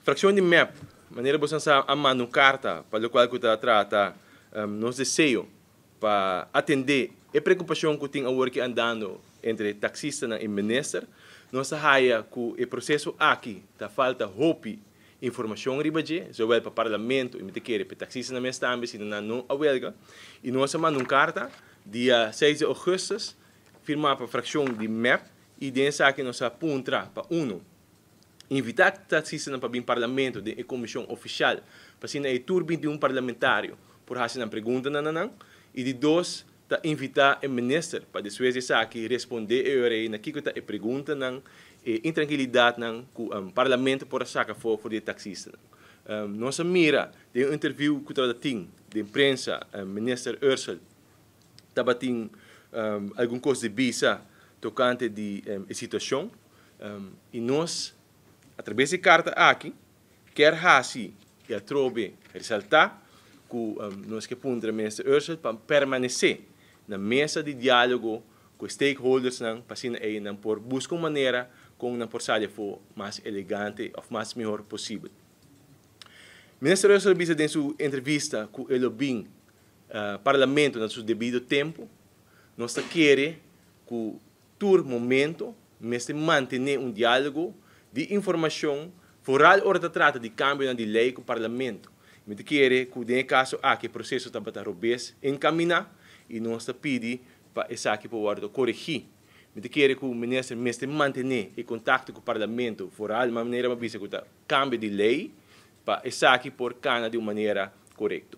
Fraccion di MEP, manera boso sa, a manda un carta pa loke cu ta trata nos deseo pa atende e preocupacion cu tin awor aki andando entre taxista y minister. Nos a haya cu e proceso aki ta falta hopi informacion riba dje, zowel pa parlamento y mi ta kere pa taxista nan mes tambe, si nan no a welga. Y nos a manda un carta dia 6 di augustus, firma pa fraccion di MEP, y den esaki nos a puntra pa uno, invita taxista pa bin parlamento den comision oficial, pa asina e tur 21 parlamentario por haci nan pregunta nan nan, y di dos, ta invita e minister pa despues di esaki responde e ora na kico ta e pregunta nan e intrankilidad nan cu parlamento por saca for di taxista. Nos a mira den un interview cu tabatin den prensa, minister Ursell tabatin algun cos di bisa tocante di situacion, y nos atraves di e carta aki kier haci y atrobe resalta cu nos kier puntra minister Ursell pa permanece na mesa di dialogo cu stakeholders nan, pa asina nan por busca un manera con nan por sali mas elegante of mas mihor posibel. Minister Ursell a bisa den su entrevista cu e lo bin parlamento na su debido tempo. Nos ta kere cu tur momento mester mantene un dialogo di informacion, vooral ora ta trata di cambio di ley cu parlamento. Mi ta kere cu den e caso aki e proceso tabata robes encamina y nos ta pidi pa esaki por wordo coregi. Mi ta kere cu minister mester mantene e contacto cu parlamento, vooral manera m'a bisa cu cambio di ley, pa esaki por cana di un manera corecto.